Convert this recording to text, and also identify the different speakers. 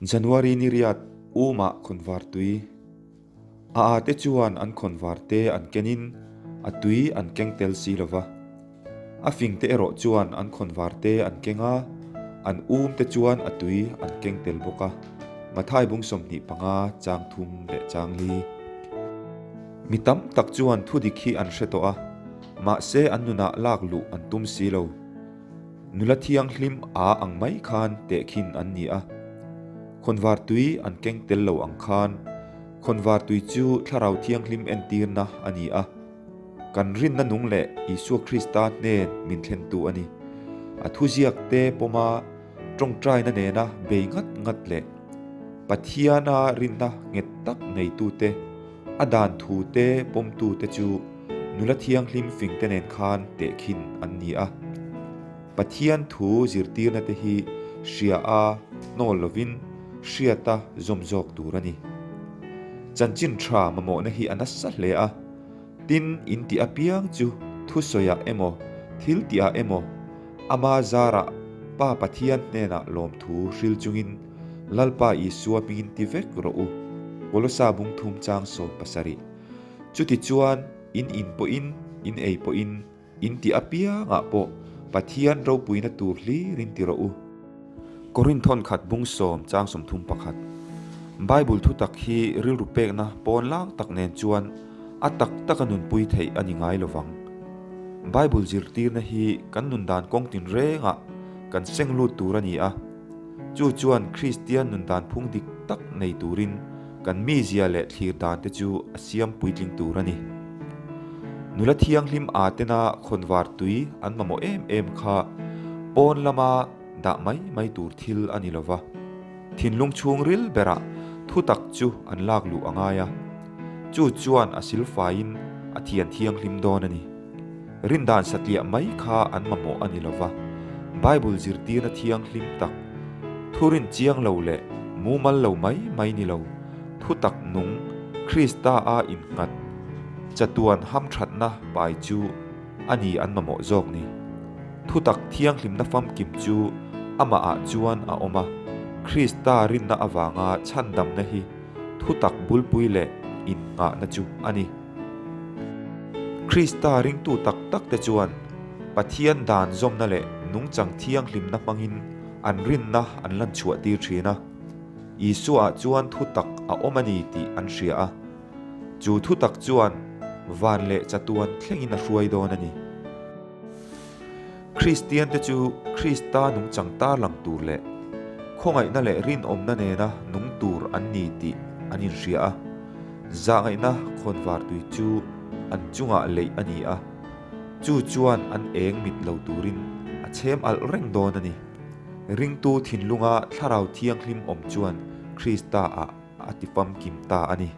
Speaker 1: January ni riat umah khawnvar tui a a te chuan an khawnvar te an kenin a tui an keng tel si lo va. A fing te erawh chuan an khawnvar te an keng a, an um te chuan a tui an keng tel bawk a. Mathai bung 25 chang thum leh chang li. Mi tam tak chuan thudik hi an hre tawh a, mahse an nunah lak luh an tum si lo. Nula thianghlim a ang mai khan tehkhin an ni a. Khawnvar tui an keng tel lo ang khan khawnvar tui chu thlarau thianghlim entirna a ni a. Kan rinna nung leh Isua Krista hnen min thlentu a ni. A thuziak te pawma tawngtaina nena bei ngat ngat leh Pathiana rinna nghet tak neitute, a dan thute pawmtute chu nula thianghlim fingte nen khan tehkhin an ni a. Pathian thu zirtirna te hi hria a hnawl lovin hriata zawm zawk tur a ni. Chanchin tha mamawhna hi a nasa hle a, tin in tih apiang chu thusawiah emaw thil tihah emaw ama zarah Pa Pathian hnenah lawmthu hril chungin Lalpa Isua hmingin ti vek rawh u, Kolosa bung thum chang 17. Chutichuan in in pawhin in ei pawhin in tih apiangah pawh Pathian ropuina tur hlirin ti rawh u. Korinthon khat bung sawm chang 31. Bible thutak hi rilru pekna pawn lang tak nen chuan a tak taka nunpui theih a ni ngai lovang. Bible zirtirna hi kan nun dan kawng tinrengah kan seng lut tur a ni a. Chu chuan Kristian nun dan phung dik tak nei turin kan mizia leh thlir dan te chu a siam puitling tur a ni. Nula thianghlim a tena khawnvar tui an mamawh em em kha pawn lama dah mai mai tur thil a ni lova. Thinlung chhungril berah thutak chu an lak luh a ngai a. Chu chuan a silfaiin a thian thianghlim dawn a ni. Rindan satliah mai kha an mamawh a ni lova, Bible zirtirna thianghlim tak, thurin chiang lo leh mumal lo mai mai ni lo, thutak nung, Krista a innghat, chatuan hamthatna pai chu a ni an mamawh zawk ni. Thutak thianghlimna famkim chu amahah chuan a awm a, Krista rinna avanga chhandamna hi thutak bulpui leh innghahna chu a ni. Krista ringtu tak tak te chuan Pathian dan zawmna leh nungchang thianghlimna hmangin an rinna an lan chhuah tir thin a. Isua chuan thutak a awm a ni tih an hria a. Chu thutak chuan van leh chatuan thlengin a hruai dawn a ni. Kristian te chu Krista nungchang tarlang tur leh khawngaihna leh rinawmna nena nung tur an ni tih an inhria a. Zahngaihna khawnvar tui chu an chungah leih a ni a, chu chuan an eng mit lo turin a chhem alh reng dawn a ni. Ringtu thinlunga thlarau thianghlim awm chuan Krista-ah a tifamkim ta a ni.